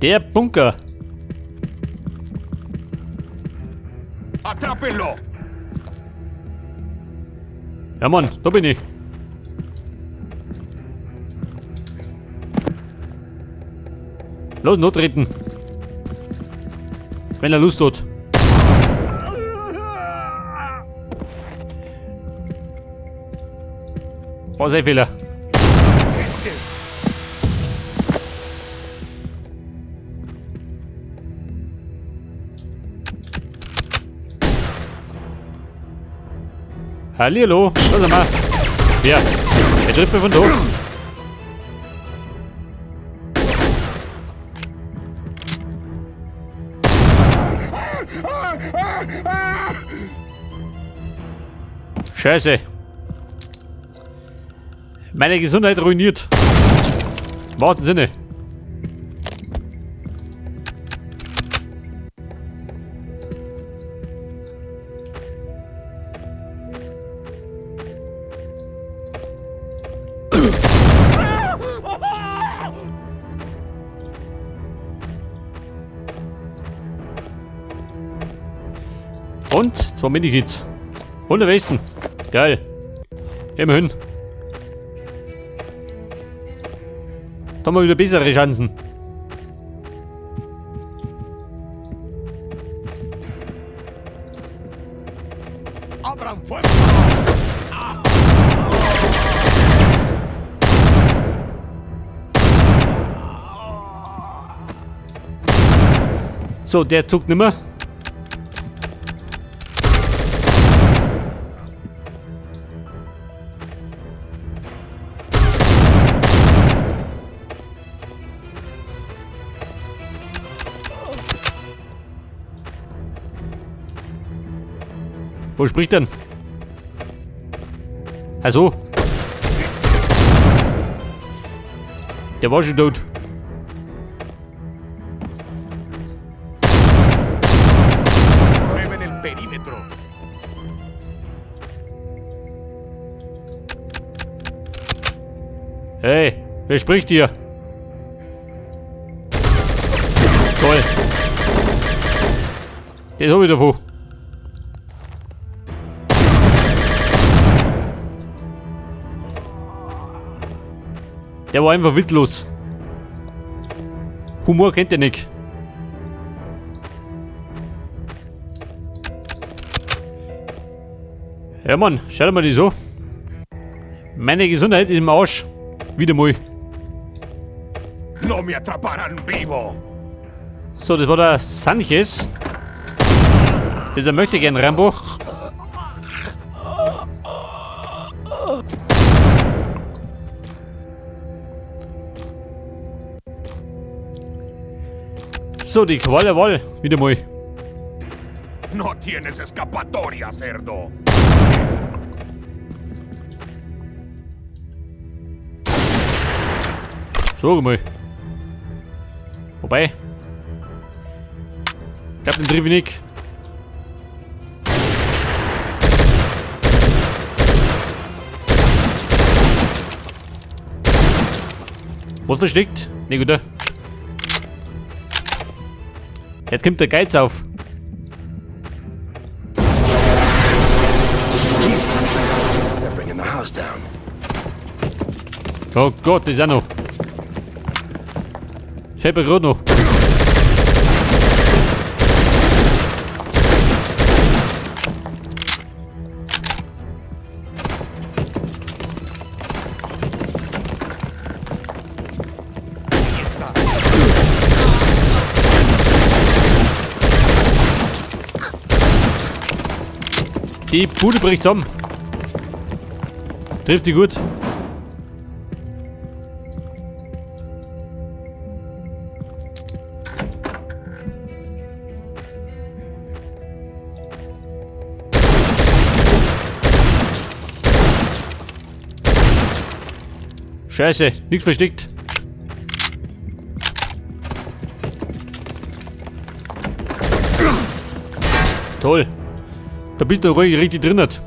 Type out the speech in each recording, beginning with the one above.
Der Bunker. ¡Atrápenlo! Ja Mann, da bin ich. Los, not treten. Wenn er Lust hat. War sein Fehler. Hallihallo, da sind wir. Ja, der trifft mich von da. Scheiße. Meine Gesundheit ruiniert. Im wahrsten Sinne. Und zwei Minikits. Und der Westen. Geil. Immerhin. Da haben wir wieder bessere Chancen. ¡Abran fuego! So, der zuckt nimmer. Wo spricht denn? Also. Der war schon tot. ¡Prueben el perímetro! Hey, wer spricht hier? Toll. Der ist auch wieder vor. Der war einfach witzlos. Humor kennt er nicht. Ja Mann, schau dir mal die so. Meine Gesundheit ist im Arsch. Wieder mal. ¡No me atraparán vivo! So, das war der Sanchez. Dieser möchte gern Rambo. So, die Qual der Wahl. Wieder mal. ¡No tienes escapatoria, cerdo! Schau mal. Wobei. Ich glaub, den triff ich nicht. Was versteckt? Ne, gut. Jetzt kommt der Geiz auf. They're bringing the house down. Oh Gott, das ist auch noch. Fällt mir gerade noch. ¡Ahí está! Die Bude bricht zusammen. Trifft die gut. Scheiße, nichts versteckt. Toll. Da bist du ruhig richtig drin. Hat.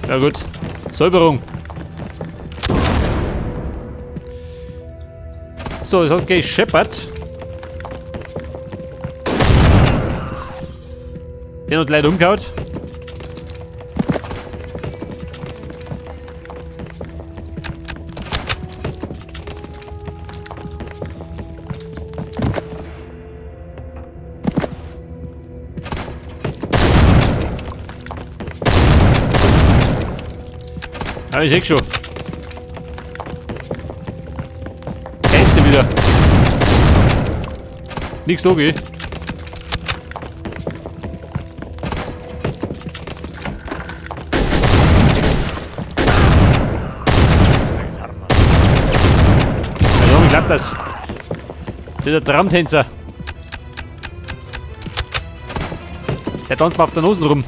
Ja gut. Säuberung. So, es hat gescheppert. Den hat leider umgehauen. Ja, ich seh schon. Ende wieder. Nix da, gell? Also, ich glaub das. Das ist der Traumtänzer. Der tanzt mir auf der Nase rum.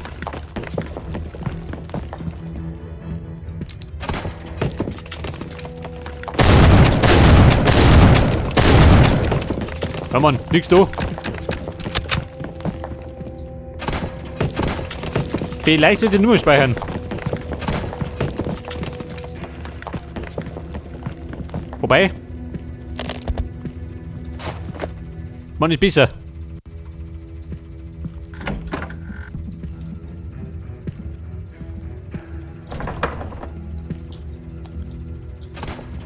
Ja Mann, nix da. Vielleicht sollte ich die Nummer speichern. Wobei. Mann, ist besser.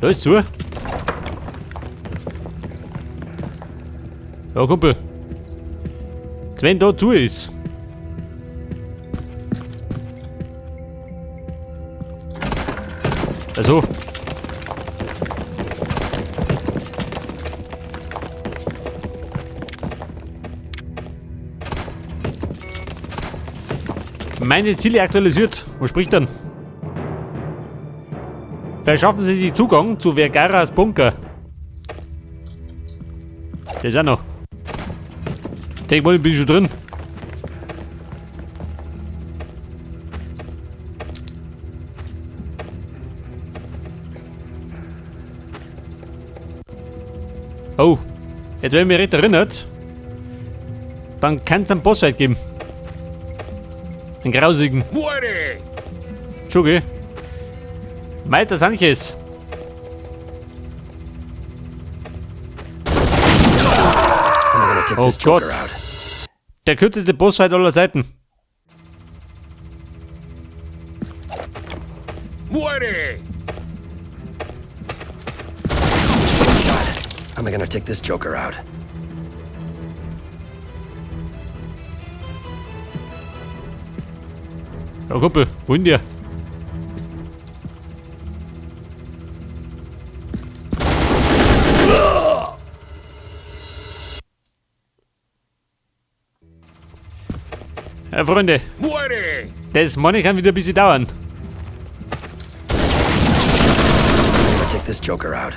Da ist zu. Ja, Kumpel. Wenn da zu ist. Also. Meine Ziele aktualisiert. Wo spricht denn? Verschaffen Sie sich Zugang zu Vergaras Bunker. Der ist auch noch. Take mal, bin ich schon drin. Oh, jetzt wenn ich mich recht erinnert, dann kann's einen Bossfight geben. Einen grausigen. ¡Muere! Schon, gell? Meister Sanchez. Oh Gott. Der kürzeste Bossfight aller Zeiten. ¡Muere! How am I gonna take this joker out? Ja, Kumpel, wohin dir? Ja, Freunde, ¡Muere! das Money kann wieder ein bisschen dauern. Take this joker out.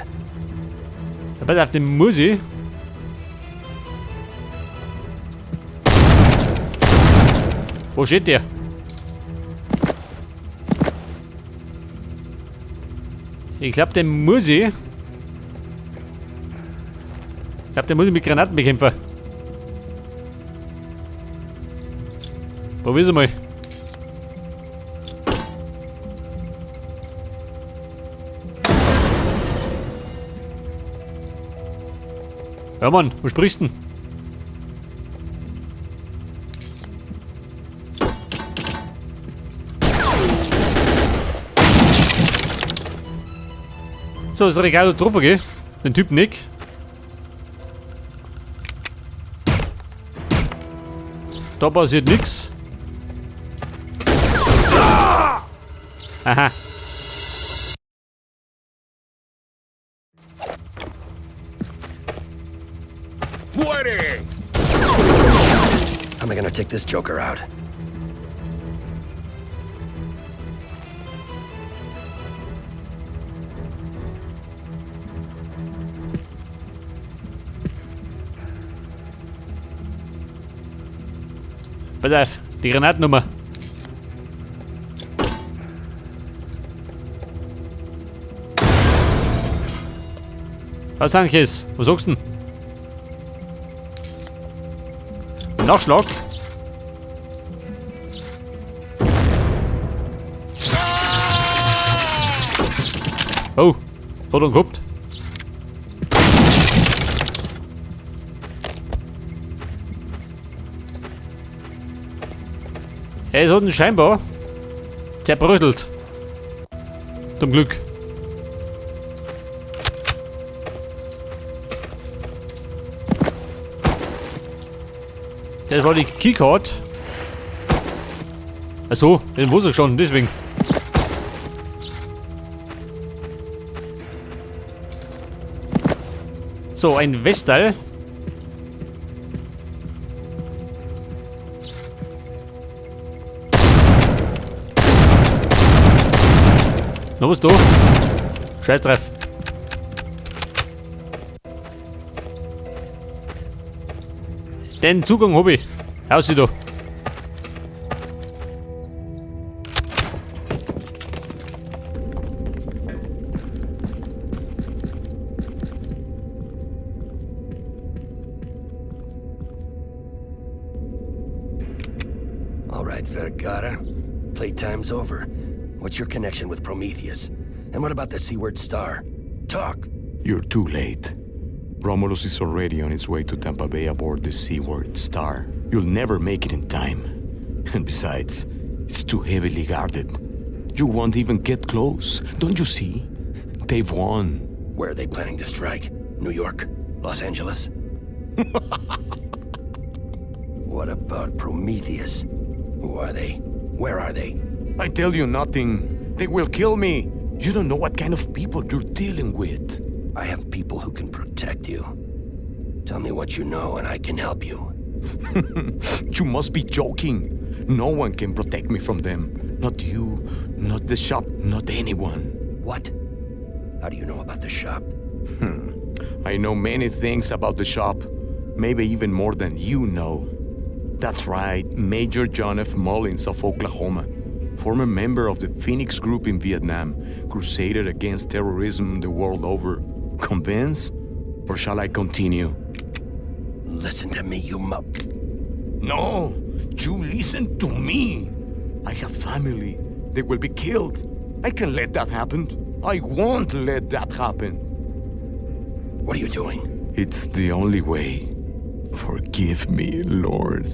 Ja, pass auf, den muss ich. Wo steht der? Ich glaub, den muss ich. Ich glaub, den muss ich mit Granaten bekämpfen. Probier's mal. Ja Mann, wo sprichst du denn? So, ist Regal getroffen, gell? Den Typ Nick. Da passiert nix. Aha. ¡Muere! How am I gonna take this joker out? Pass auf, die Granatennummer. Was, Sanchez? Was sagst du denn? Nachschlag? Oh, hat er gehabt. Es hat ihn scheinbar zerbröselt. Zum Glück. Das war die Keycard. Achso, den wusste ich schon, deswegen. So, ein Westal. Na, was du? Scheiß drauf. Den Zugang hab ich. Haus da. All right, Vergara. Playtime's over. What's your connection with Prometheus? And what about the Seaward Star? Talk! You're too late. Romulus is already on his way to Tampa Bay aboard the Seaward Star. You'll never make it in time. And besides, it's too heavily guarded. You won't even get close. Don't you see? They've won. Where are they planning to strike? New York? Los Angeles? What about Prometheus? Who are they? Where are they? I tell you nothing. They will kill me. You don't know what kind of people you're dealing with. I have people who can protect you. Tell me what you know and I can help you. You must be joking. No one can protect me from them. Not you, not the shop, not anyone. What? How do you know about the shop? I know many things about the shop. Maybe even more than you know. That's right, Major John F. Mullins of Oklahoma, former member of the Phoenix Group in Vietnam, crusaded against terrorism the world over. Convinced? Or shall I continue? Listen to me, you mu... No! You listen to me! I have family. They will be killed. I can let that happen. I won't let that happen. What are you doing? It's the only way. Forgive me, Lord.